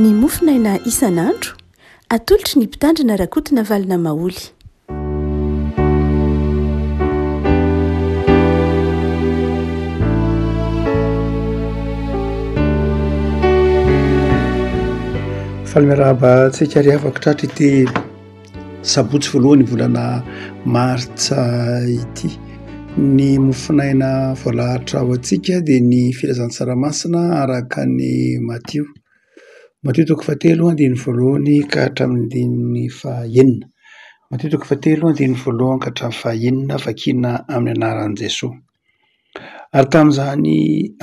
Ny mofonaina isan'andro, atolotry ny Mpitandrina Rakotonavalona Maholy. Faly miarahaba antsika ry havako tratra ity sabotsy voalohany volana martsa ity. Ny mofonaina voalahatra ho antsika dia ny filazantsara masina araka ny Matio. Matio toko fahatelo andininy voalohany ka hatramin'ny andininy fahaenina. Matio toko fahatelo andininy voalohany ka hatramin'ny fahaenina vakiana amin'ny anaran'i Jesoa. Ary tamin'izany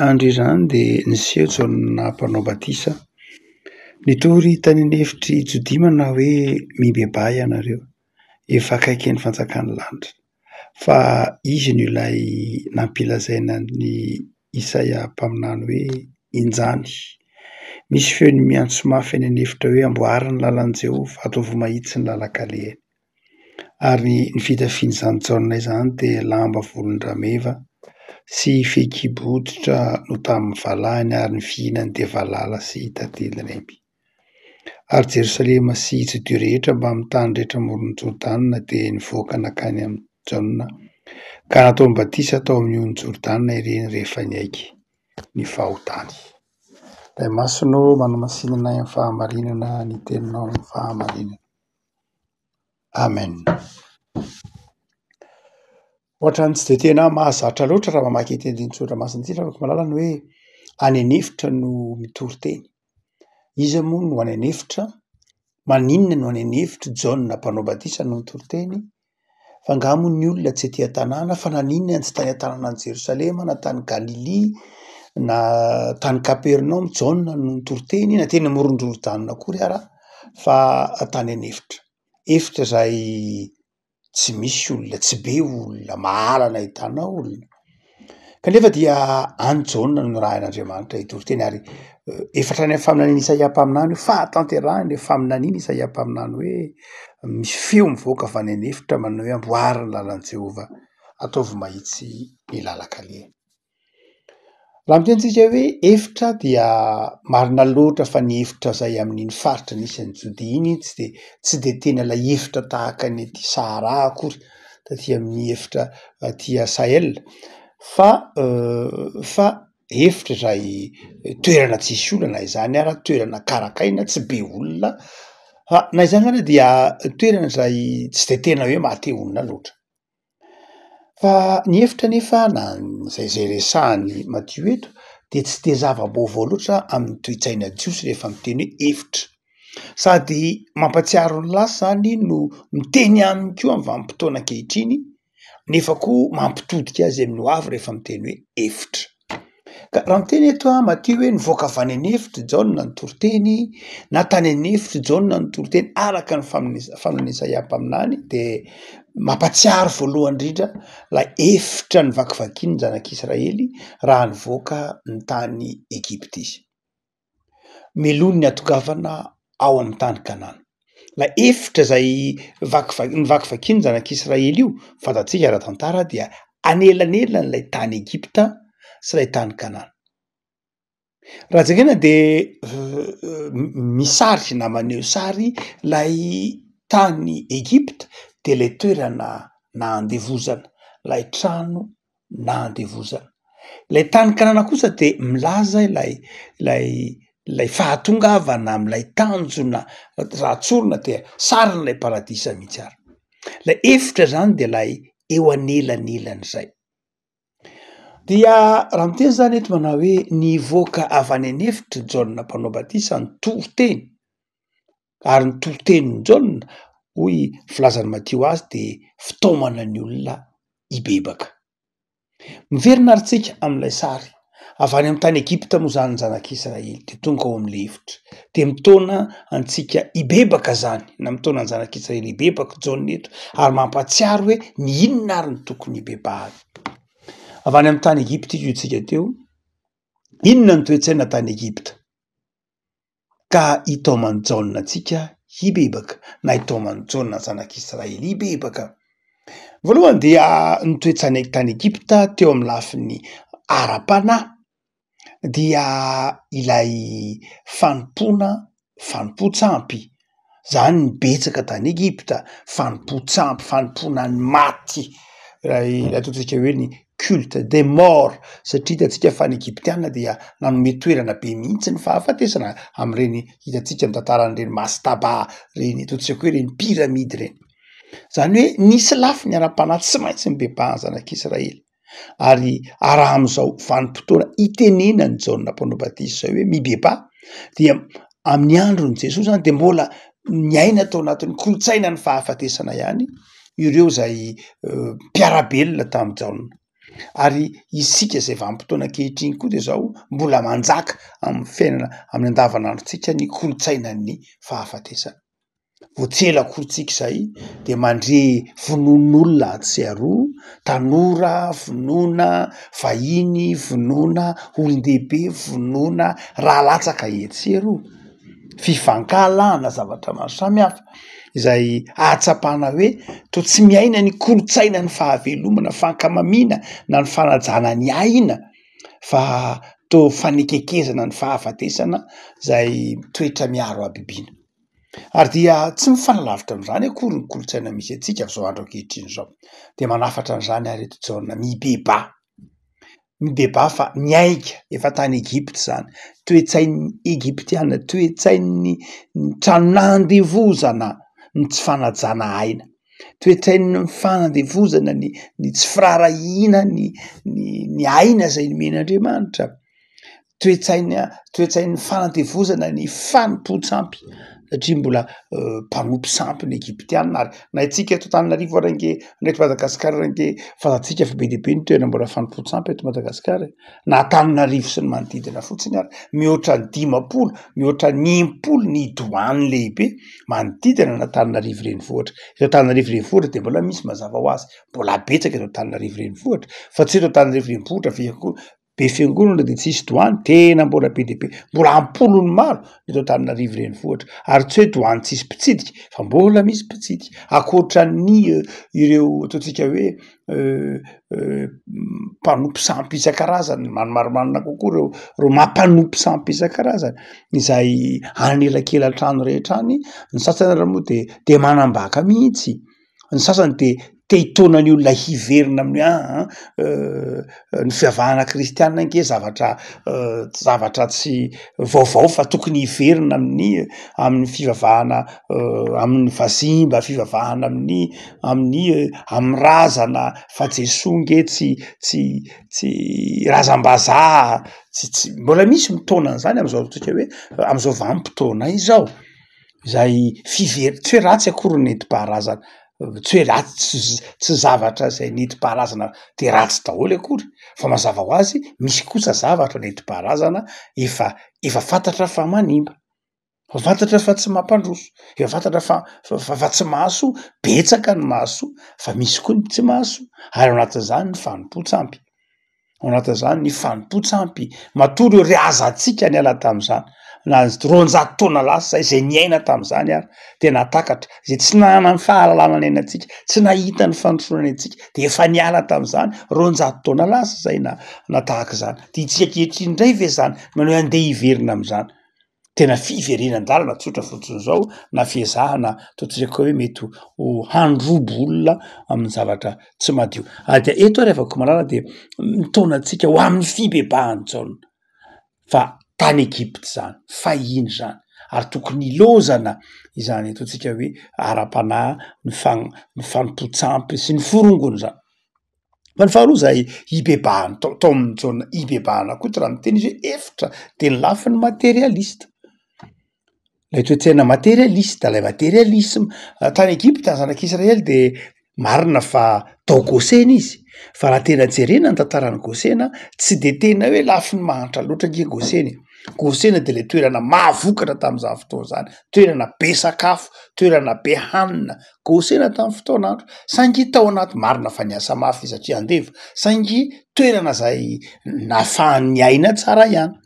andro izany dia niseho Jaona mpanao batisa, nitory tany an'efitr'i Jodia manao hoe mibebaha ianareo, efa akaiky ny fanjakan'ny lanitra. Fa izy no ilay nampilazaina an'i Isaia mpaminany hoe, Injany, misy feony miantso mafy any an'efitra hoe, Amboary ny lalan'i Jehovah, ataovy mahitsy ny lalan-kalehany. Ary ny fitafian'izany Jaona izany dia lamba volon-drameva sy fehikibo hoditra no tamin'ny valahany ary ny fihinany dia valala sy tantely remby. Ary Jerosalema sy Jodia rehetra mbamin'ny tany rehetra amoron'i Jordana dia nivoaka nankany amin'i Jaona ka nataony batisa tao amin'ny ony Jordana ireny rehefa niaiky ny fahotany. Ray Masina ô, manamasinana ahy amin'ny fahamarinana ny teninao ny fahamarinana. Amen. Ohatran'ny tsy de tena mahazatra loatra raha mamaky ity andinin-tsoratra masina ity ravako malala ny hoe any an'efitra no mitory teny. Iza moa no any an'efitra? Maninona no any an'efitra i Jaona mpanao batisa no nitory teny? Fa angaha moa ny olona tsy aty an-tanàna fa naninona no tsy tany an-tanànan'i Jerosalema na tany Galilia na tany Kapernaomy Jaona no nitory teny na teny amoron-dRordana akory ara fa tany an'efitra. Efitra izay tsy misy olona, tsy be olona, mahalana ahitana olona. Kanefa dia any Jaona no nirahin'Andriamanitra hitory teny ary efa hatrany amin'ny faminanian'i Isaia mpaminany io, fahatanterahany le faminanian'i Isaia mpaminany hoe misy feo mivoaka avy any an'efitra manao hoe amboary ny lalan'i Jehovah, ataovy mahitsy ny lalan-kalehany. Raha miteny tsika hoe efitra dia marina loatra fa ny efitra izay amin'iny faritra nisy an'i Jodia iny tsy de tsy de tena ilay efitra tahaka ny aty Sahara akory taty amin'ny efitra aty Sahel fa fa efitra izay toerana tsisy olona na izany ara toerana karakaina tsy be olona fa na izany ara dia toerana izay tsy de tena hoe maha te honina loatra. Fa ny hevitra anefa na izay izay resahan'i Matio eto dia tsy dia zava-baovao loatra amin'ny toe-tsaina jiosy rehefa miteny hoe efitra. Sady mampahatsiaro ny lasa izany no miteny aminy koa amin'ny vanim-potoana ankehitriny nefa koa mampitodika azy amin'ny ho avy rehefa miteny hoe efitra. Ka raha miteny eto aho Matio hoe nivoaka avy any an'efitra i Jaona nitory teny na tany an'efitra i Jaona nitory teny araka ny faminanian'i Isaia mpaminany de mampahatsiaro voalohany indrindra ilay efitra novakivakian'ny zanak'Israely raha nivoaka ny tany Egypta izy. Mialoha ny hahatongavana ao amin'ny tany Kanana. Ilay efitra izay vakiva- novakivakian'ny zanak'Israely io, fantatsika ara-tantara dia anelanelan'ilay tany Egypta sy ilay tany Kanana. Raha jerena de misary na maneho sary ilay tany Egypta de ilay toerana nahandevozana, ilay trano nahandevozana. Ilay tany Kanana kosa dia milaza ilay ilay ilay fahatongavana amin'ilay tanjona, raha tsorina dia sarin'ilay paradisa mihitsy ary. Ilay efitra zany de ilay eo anelanelan'izay. Dia raha miteny zany eto manao hoe nivoaka avy any an'efitra Jaona mpanao batisa nitory teny ary ny toritenin'i Jaona hoy filazan'i Matio azy dia fitaomana ny olona hibebaka. Miverina ary tsika amin'ilay sary, avy any amin'ny tany Egypta moa izany ny zanak'Israely dia tonga ao amin'ilay efitra, dia mitaona antsika hibebaka izany na mitaona ny zanak'Israely hibebaka Jaona eto ary mampahatsiaro hoe ny inona ary no tokony hibebahana. Avy any amin'ny tany Egypta izy hoy tsika teo, inona ny toe-tsaina tany Egypta? Ka hitaoman'i Jaona antsika hibebaka, na hitaoman'i Jaona ny zanak'Israely hibebaka. Voalohany dia ny toe-tsaina tany Egypta teo amin'ny lafiny ara-panahy dia ilay fanompoana. Fanompoan-tsampy, zany ny betsaka tany Egypta, fanompoan-tsampy, fanompoana ny maty, ilay ilay ataontsika hoe ny culte des morts satria hitantsika fa ny Egyptiana dia nanome toerana be mihitsy ny fahafatesana am'ireny hitantsika ny tantaran'ireny mastaba reny, ataontsika koa hoe ireny pyramides ireny. Zany hoe nisy lafiny ara-panahy tsy maintsy nibebahan'ny zanak'Israely. Ary araha amin'izao vanim-potoana itenenan'i Jaona mpanao batisa izao hoe mibebaha dia amin'ny andron'i Jesoa zany de mbola niaina tao anatin'ny kolontsaina ny fahafatesana ihany ireo izay mpiara-belona tamin'i Jaona. Ary isika izay vanim-potoana ankehitriny koa de zao mbola manjaka amin'ny fiainana amin'ny andavanandrontsika ny kolontsainan'ny fahafatesana. Vao tsy ela akory tsika izay de mandre vonoan'olona atsy sy aroa, tanora vonoina, vahiny vonoina, olon-dehibe vonoina, rà latsaka etsy sy eroa, fifankahalana zavatra maro samihafa izay ahatsapana hoe toa tsy miaina ny kolontsaina ny fahavelomana, fankamamiana na ny fanajana ny aina fa toa fanekekezana ny fahafatesana zay toetra miaro habibiana. Ary dia tsy mifanalavitra amin'izany akory ny kolontsaina misy antsika amin'izao andro ankehitriny izao. Dia manafatra an'izany ary eto Jaona, mibebaha, mibebaha fa niainga efa tany Egypta izany, toe-tsain'ny Egyptiana, toe-tsain'ny tranon'andevozana ny tsy fanajana aina, toe-tsain'ny fanandevozana ny ny tsy firaharahiana ny ny ny aina izay nomen'Andriamanitra. Toe-tsaina toe-tsain'ny fanandevozana ny fanompoan-tsampy satria mbola mpanompo sampy ny Egyptiana ary na isika eto Antananarivo ary ange na eto Madagasikara ary ange fantatsika fa be dia be ny toerana mbola fanompoan-tsampy eto Madagasikara e, na Antananarivo sy ny manodidina fotsiny ary mihoatra ny 50 mihoatra ny 60 ny doany lehibe manodidina an'Antananarivo renivohitra. Eto Antananarivo renivohitra dia mbola misy mazava ho azy, mbola betsaka eto Antananarivo renivohitra fa tsy eto Antananarivo renivohitra ve koa be fiangonana de tsisy doany, tena mbola be dia be, mbola am-polony maro ny eto Antananarivo renivohitra, ary tsy hoe doany tsisy mpitsidika fa mbola misy mpitsidika, ankoatran'ny ireo ataontsika hoe mpanompo sampy isan-karazany, na ny marimarina kokoa ireo ireo mampanompo sampy isan-karazany izay any anelakelan-trano rehetra any, ny sasany ary moa de de manambaka mihitsy. ny sasany de te hitaona ny olona hiverina amin'ny hoe aa ny fivavahana kristianina ange zavatra zavatra tsy vaovao fa tokony hiverina amin'ny amin'ny fivavahana amin'ny vazimba, fivavahana amin'ny amin'ny amin'ny razana fa Jesoa nge tsy tsy tsy razam-bazaha, tsy tsy mbola misy mitaona an'izany am'zao ataontsika hoe am'zao vanim-potoana izao. Izay fiver- tsy hoe ratsy akory ny nentim-paharazana, tsy hoe ratsy tsy zavatra izay nentim-paharazana de ratsy daholo akory fa mazava ho azy misy kosa zavatra nentim-paharazana efa efa fantatra fa manimba, efa fantatra fa tsy mampandroso, efa fantatra fa fa tsy mahasoa, betsaka ny mahasoa fa misy koa ny tsy mahasoa ary ao anatin'izany ny fanompoan-tsampy. Ao anatin'izany ny fanompoan-tsampy. Matoa ireo razantsika niala tamin'izany, na 200 taona lasa izay, izay niaina tamin'izany ary dia nahatakatra, izay tsy nanana ny fahalalana niainantsika, tsy nahita ny fandrosoana niainantsika, dia efa niala tamin'izany 200 taona lasa izay na na tahaka izany. Dia isika ankehitriny indray ve izany manao hoe andeha hiverina amin'izany? Tena fiverenan-dalana tsotra fotsiny izao na fiezahana ataontsika koa hoe mety ho handrobo olona amin'ny zavatra tsy madio. Ary dia eto ary havako malala dia mitaona antsika ho amin'ny fibebahan'i Jaona fa tany Egypta izany, fahiny izany ary tokony hilaozana izany ataontsika hoe ara-panahy ny fan- ny fanompoan-tsampy sy ny forongony izany. Fa ny faharoa izay hibebahana, tao tao amin'i Jaona hibebahana koa raha miteny izy hoe efitra de ny lafiny materialista, ilay toe-tsaina materialista, ilay materialisma. Tany Egypta ny zanak'Israely de marina fa tao Gosena izy, fa raha tena jerena ny tantaran'i Gosena tsy de tena hoe lafiny mahantra loatra ange Gosena e. Gosena de le toerana mahavokatra tam'zany fotoana zany, toerana be sakafo, toerana be hanina, Gosena tamin'ny fotoan'andro, saingy tao anaty, marina fa niasa mafy izy satria andevo, saingy toerana izay nahafahany niaina tsara ihany.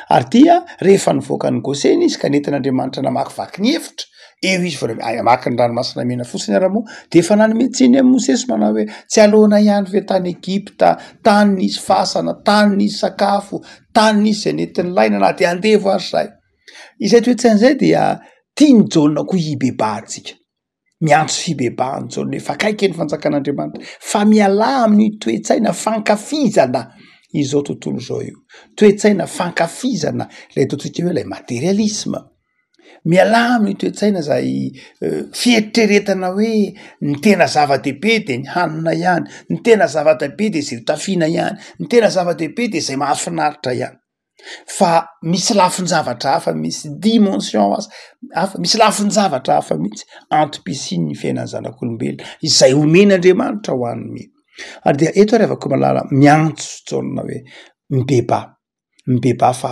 Ary dia rehefa nivoaka an'i Gosena izy ka nentin'Andriamanitra namakivaky ny efitra, eo izy vao namaky ny ranomasina mena fotsiny ara moa, de efa nanome tsiny an'i Mosesy manao hoe tsy aleonay ihany ve tany Egypta, tany nisy fasana, tany nisy sakafo, tany nisy izay nety nilaina na dia andevo ary izahay. Izay toe-tsaina izay dia tian'i Jaona koa hibebahantsika. Miantso fibebahana Jaona hoe fa akaiky ny fanjakan'Andriamanitra, fa mialà amin'ny toe-tsaina fankafizana izao tontolo izao io, toe-tsaina fankafizana ilay ataontsika hoe ilay materialisme. Mialà amin'ny toe-tsaina izay fieritreretana hoe ny tena zava-dehibe de ny hanina ihany, ny tena zava-dehibe de izay ho tafiana ihany, ny tena zava-dehibe de izay mahafinaritra ihany. Fa misy lafin-javatra hafa, misy dimension asa hafa, misy lafin-javatra hafa mihitsy antom-pisian'ny fiainan'ny zanak'olombelona izay omen'Andriamanitra ho an'ny mino. Ary dia eto ary havako malala miantso Jaona hoe mibebaha, mibebaha fa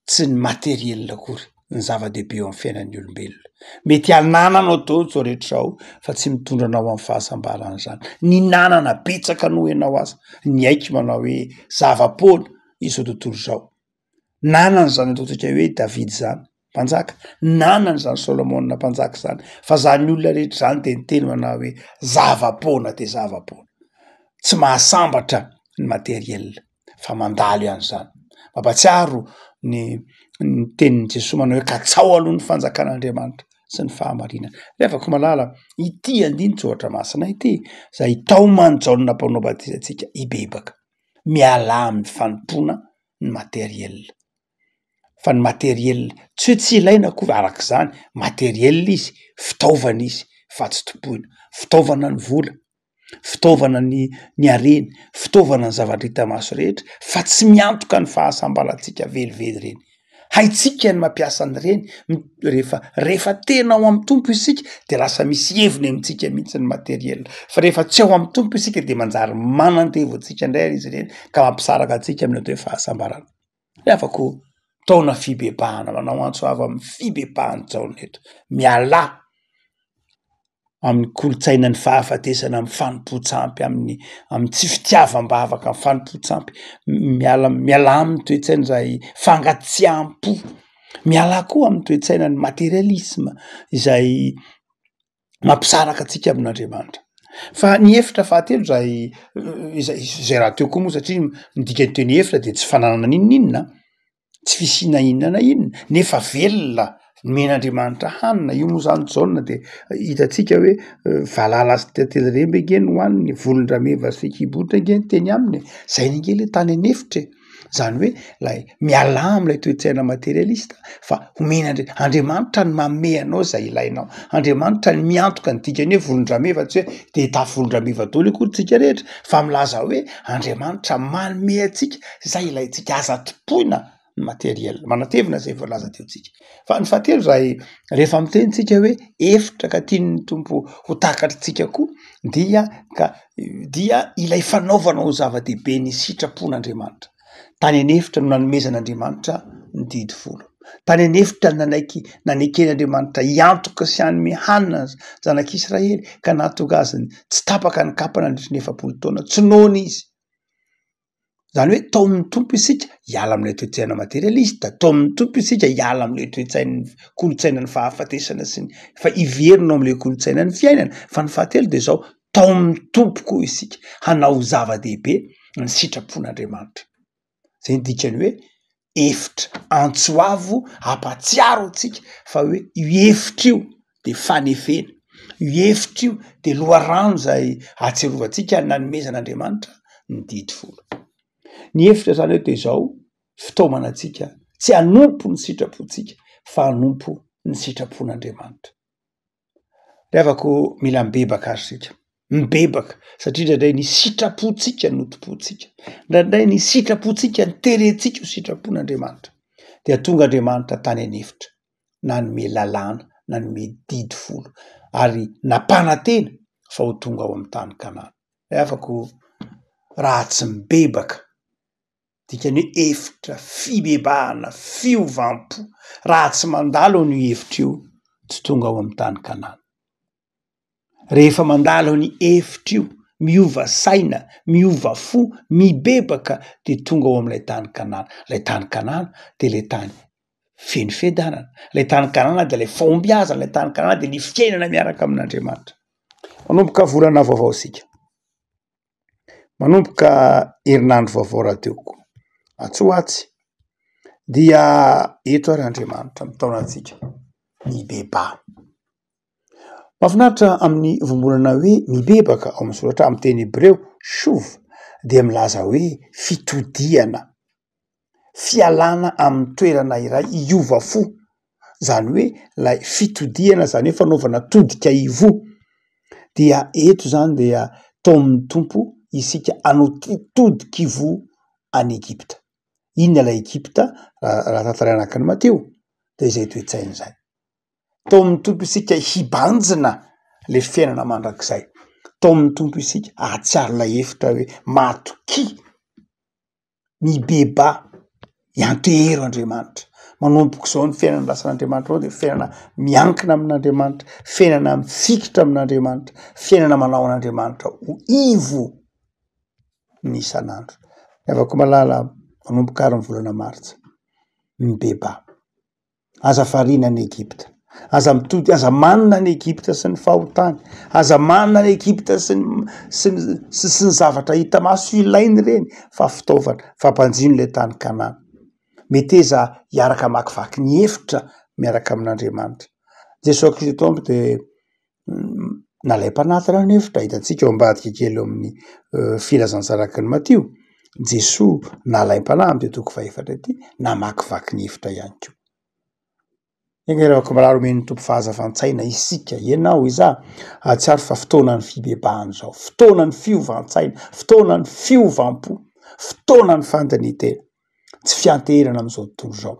tsy ny materiel akory ny zava-dehibe eo amin'ny fiainan'ny olombelona. Mety hanananao daholo zao rehetra zao fa tsy mitondra anao amin'ny fahasambarana izany. Ny nanana betsaka noho ianao aza niaiky manao hoe zava-poana izao tontolo izao. Nanana izany ataontsika hoe David izany mpanjaka, nanana izany Solomona mpanjaka izany, fa zany olona rehetra izany de niteny manao hoe zava-poana de zava-poana, tsy mahasambatra ny materiel fa mandalo ihany izany. Mampatsiaro ny ny tenin'i Jesoa manao hoe katsao aloha ny fanjakan'Andriamanitra sy ny fahamarinana. Ry havako malala, ity andinin-tsoratra masina ity izay taoman'i Jaona mpanao batisa antsika hibebaka. mialà amin'ny fanompoana ny materiel, fa ny materiel tsy hoe tsy ilaina akory arak'izany, materiel izy, fitaovana izy fa tsy tompoina, fitaovana ny vola, fitaovana ny ny harena, fitaovana ny zavatra hita maso rehetra fa tsy miantoka ny fahasambarantsika velively ireny. Haintsika ny mampiasa an'ireny rehefa rehefa tena ao amin'ny Tompo isika de lasa misy heviny amintsika mihitsy ny materiel, fa rehefa tsy ao amin'ny Tompo isika de manjary manandevo antsika indray ary izy ireny ka mampisaraka antsika amin'ny atao hoe fahasambarana. Ry havako, taona fibebahana, manao antso avo amin'ny fibebahan'i Jaona eto, mialà. amin'ny kolontsainan'ny fahafatesana, amin'ny fanompoan-tsampy, amin'ny amin'ny tsy fitiavam-bavaka, amin'ny fanompoan-tsampy, miala mialà amin'ny toe-tsaina izay fangatsiaham-po, mialà koa amin'ny toe-tsainan'ny materialisma izay mampisaraka antsika amin'Andriamanitra. Fa ny efitra fahatelo zay izay izay rahateo koa moa satria ny dikan'ny teny efitra de tsy fananana n'inon'inona. tsy fisiana inona na inona nefa velona nomen'Andriamanitra hanina, io moa zany Jaona de hitantsika hoe valala sy tantely remby ange no hohaniny, volon-drameva sy fehikibo hoditra ange ny teny aminy e, zay ange le tany an'efitra e, zany hoe lay mialà am'lay toe-tsaina materialista fa omen'Andria- Andriamanitra no manome anao zay ilainao, Andriamanitra no miantoka ny dikany hoe volon-drameva tsy hoe de hitafy volon-drameva daholo akory tsika rehetra fa milaza hoe Andriamanitra manome antsika Zay ilaintsika, aza tompoina ny materiel, manatevina zay voalaza teo tsika. Fa ny fahatelo zay rehefa miteny tsika hoe efitra ka tian'ny Tompo ho takatritsika koa dia ka dia ilay fanaovana ho zava-dehibe ny sitrapon'Andriamanitra. Tany an'efitra no nanomezan'Andriamanitra ny didy folo. Tany an'efitra no nanaiky naneken'Andriamanitra hiantoka sy hanome hanina ny zanak'Israely ka nahatonga azy tsy tapaka ny kapa nandritry ny 40 taona, tsy noana izy. Zany hoe taomin'ny Tompo isika hiala amin'ilay toe-tsaina materialista, taomin'ny Tompo isika hiala amin'ilay toe-tsain'ny kolontsainan'ny fahafatesana sy ny fa hiverina ao amin'ilay kolontsainan'ny fiainana. Fa ny fahatelo de zao, taomin'ny Tompo koa isika hanao zava-dehibe ny sitrapon'Andriamanitra. Zay ny dikany hoe efitra, antso avo hampatsiaro antsika fa hoe io efitra io de fanefena, io efitra io de loharano zay ahatserovantsika ny nanomezan'Andriamanitra ny didy folo. Ny efitra zany hoe de zao, fitaomana antsika tsy hanompo ny sitrapontsika fa hanompo ny sitrapon'Andriamanitra. Ry havako mila mibebaka ary isika, mibebaka satria indraindray ny sitrapontsika no tompointsika, indraindray ny sitrapontsika no terentsika ho sitrapon'Andriamanitra, dia tonga Andriamanitra tany an'efitra nanome lalàna, nanome didy folo ary nampanantena fa ho tonga ao amin'ny tany Kanana. Ry havako raha tsy mibebaka Dikany hoe efitra fibebahana, fiovam-po. Raha tsy mandalo an'io efitra io, tsy tonga ao amin'ny tany Kanana. Rehefa mandalo an'io efitra io, miova saina, miova fo, mibebaka, dia tonga ao amin'ilay tany Kanana. Ilay tany Kanana dia ilay tany feno fiadanana. Ilay tany Kanana dia ilay fahombiazana, ilay tany Kanana dia ny fiainana miaraka amin'Andriamanitra. Manomboka volana vaovao isika. Manomboka herinandro vaovao rahateo koa. Atsy ho atsy. Dia eto ary Andriamanitra mitaona antsika mibebaha. Mahafinaritra amin'ny voambolana hoe mibebaka ao amin'ny soratra amin'ny teny hebreo shuv dia milaza hoe fitodihana, fialana amin'ny toerana iray hiova fo, zany hoe lay fitodihana zany hoe fanaovana todika ivoho. Dia eto zany dia taomin'ny Tompo isika hanao todika ivoho any Egypta. Inona ilay Egypta raha tantaraina araka ny Matio dia izay toe-tsaina izay. Taomin'ny Tompo isika hibanjina le fiainana mandrakizay. Taomin'ny Tompo isika hahatsiaro ilay hevitra hoe matokia, mibebaha, iantehero Andriamanitra. Manomboka izao ny fiainana andrasan'Andriamanitra ao dia fiainana miankina amin'Andriamanitra, fiainana mifikitra amin'Andriamanitra, fiainana manao an'Andriamanitra ho ivo ny isan'andro. Ny havako malala manomboka ary ny volana martsa, mibebaha. Aza variana any Egypta. Aza mitody, aza manina any Egypta sy ny fahotany. Aza manina any Egypta sy ny sy ny sy sy ny zavatra hita maso ilainy ireny fa fitaovana, fampanjino ilay tany Kanana. Meteza hiaraka hamakivaky ny efitra miaraka amin'Andriamanitra. Jesoa Kristy Tompo dia nalaim-panahy tany an'efitra, hitantsika ao ambadika kely eo amin'ny filazantsara araka ny Matio, Jesoa nalaim-panahy amin'ity toko fahefatra ity, namakivaky ny efitra ihany koa. Enga anie raha mirary omen'ny Tompo fahazavan-tsaina isika, ianao, izaho, hahatsiaro fa fotoanan'ny fibebahana izao, fotoanan'ny fiovan-tsaina, fotoanan'ny fiovam-po, fotoanan'ny fandinihan-tena, tsy fianteherana amin'izao tontolo izao.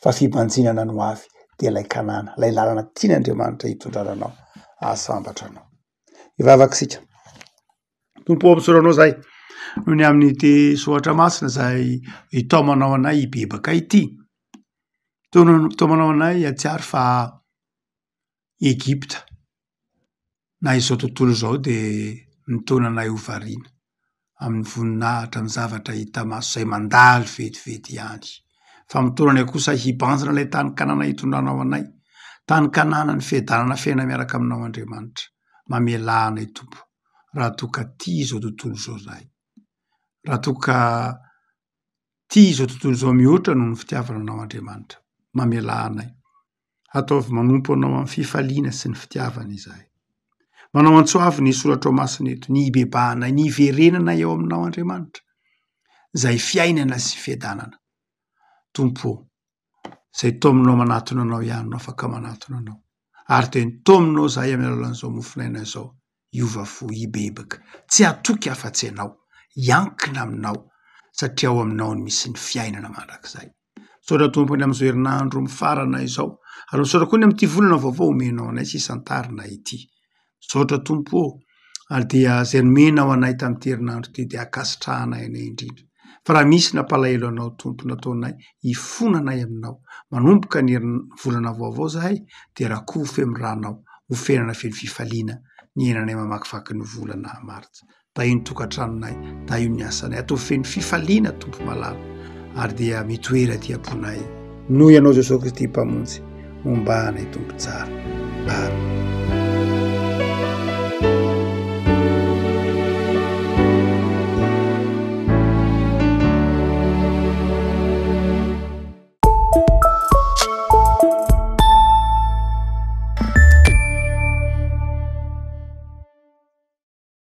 fa fibanjinana ny ho avy dia ilay Kanana, ilay lalana tian'Andriamanitra hitondrana anao, hahasambatra anao. Hivavaka isika. Tompo ô, misaotra anao izahay noho ny amin'ity soratra masina izay itaomanao anay hibebaka ity. Itaomanao anay hahatsiaro fa Egypta na izao tontolo izao dia mitaona anay ho variana amin'ny voninahitra, ny zavatra hita maso izay mandalo vetivety ihany. Fa mitaona anay kosa hibanjina ilay tany Kanana hitondranao anay, tany Kanana ny fiadanana fiainana miaraka aminao Andriamanitra. Mamelà anay Tompo raha toa ka tia izao tontolo izao izahay, raha toa ka tia izao tontolo izao mihoatra noho ny fitiavana anao Andriamanitra. Mamelà anay. Ataovy manompo anao amin'ny fifaliana sy ny fitiavana izahay. Manao antso avo ny soratrao masina eto, ny hibebahanay, ny hiverenanay eo aminao Andriamanitra, izay fiainana sy fiadanana. Tompo ô, izay taominao manatona anao ihany no afaka manatona anao. Ary dia ny taominao izahay amin'ny alalan'izao mofon'aina izao, hiova fo, hibebaka, tsy hatoky afa-tsy ianao, hiankina aminao, satria ao aminao no misy ny fiainana mandrakizay. Misaotra Tompo ny amin'izao herinandro mifarana izao, ary misaotra koa ny amin'ity volana vaovao omenao anay sy santarina ity. Misaotra Tompo ô, ary dia izay nomenao anay tamin'ity herinandro ity dia ankasitrahanay anay indrindra. Fa raha misy nampalahelo anao Tompo nataonay, hifonanay aminao. Manomboka ny herin- volana vaovao izahay dia rakofy amin'ny ranao ho fiainana feno fifaliana ny iainanay mamakivaky ny volana martsa. Tahio ny tokantranonay, tahio ny asanay, ataovy feno fifaliana Tompo malala, ary dia mitoera aty am-ponay noho Ianao Jesoa Kristy Mpamonjy, momba anay Tompo tsara. Amen.